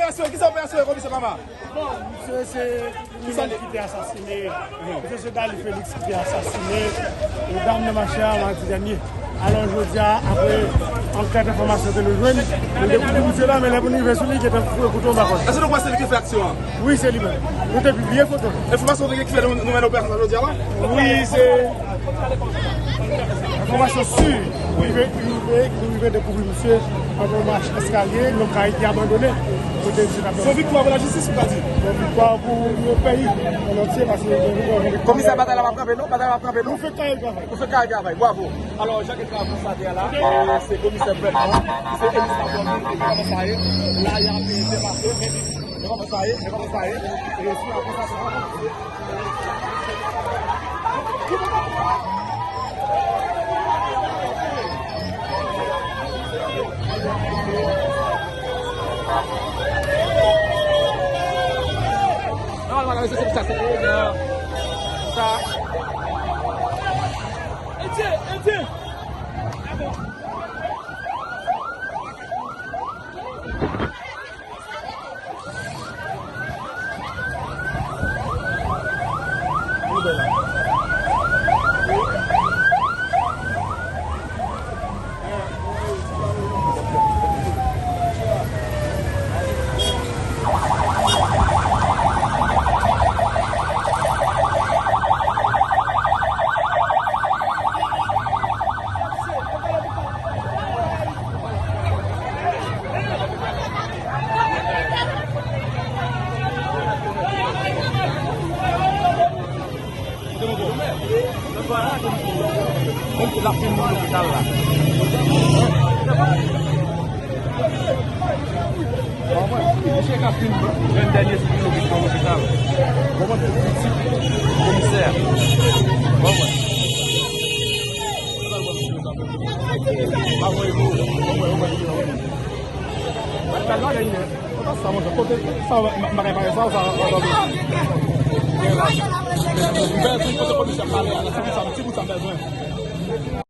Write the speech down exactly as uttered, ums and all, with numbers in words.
Operasyon, ki sa operasyon, komisè Pama? Bon, misye se Kriminèl ki te asasine, misye se Dali Felix ki te asasine, e dam nan mache a madi dènye. Alò, jodi a, apre ankèt enfòmasyon ke nou jwenn, nou dekouvri misye la, men lè pou nou rive sou li, li gentan foure kouto anba kò l. Èske nou kwè se li ki fè aksyon an? Wi, se li menm. Nou te pibliye foto l. Enfòmasyon ki fè nou, nou mennen operasyon sa jodi a la? Wi, se enfòmasyon si. Nou rive, nou rive, nou rive dekouvri misye anba yon mach eskalye, yon kay ki abandone, kote misye t ap dòmi. Se yon viktwa pou lajistis, ou ka di? Se yon viktwa pou, pou peyi an antye, paske gen yon... Komisè, batay la p ap kanpe non, batay la p ap kanpe non. Nou fè kay travay. Nou fè kay travay, bwavo. Alò, jan ke travay konstater la, se komisè Fred Laurent, ki se emis la, e kòman sa ye, la, y ap depase, e kòman sa ye, e kòman sa ye, e si la konsa, se kòman. Nòmalman, la, se sa, se sa. Ede, ede. Menm si l ap fin nan lopital la. Misye ka fin jwenn dènye soutni lopital. Konprann? Pitit komisè a. Konprann? Pa voye pou ou. Konprann? Konprann? Mwen pral la dènye. Sa, mwen, kote sa, m, m, bagay parèy sa, sa, sa, sa, gen la. M bezwen kote komisè pale a, se pou sa, se pou sa m bezwen.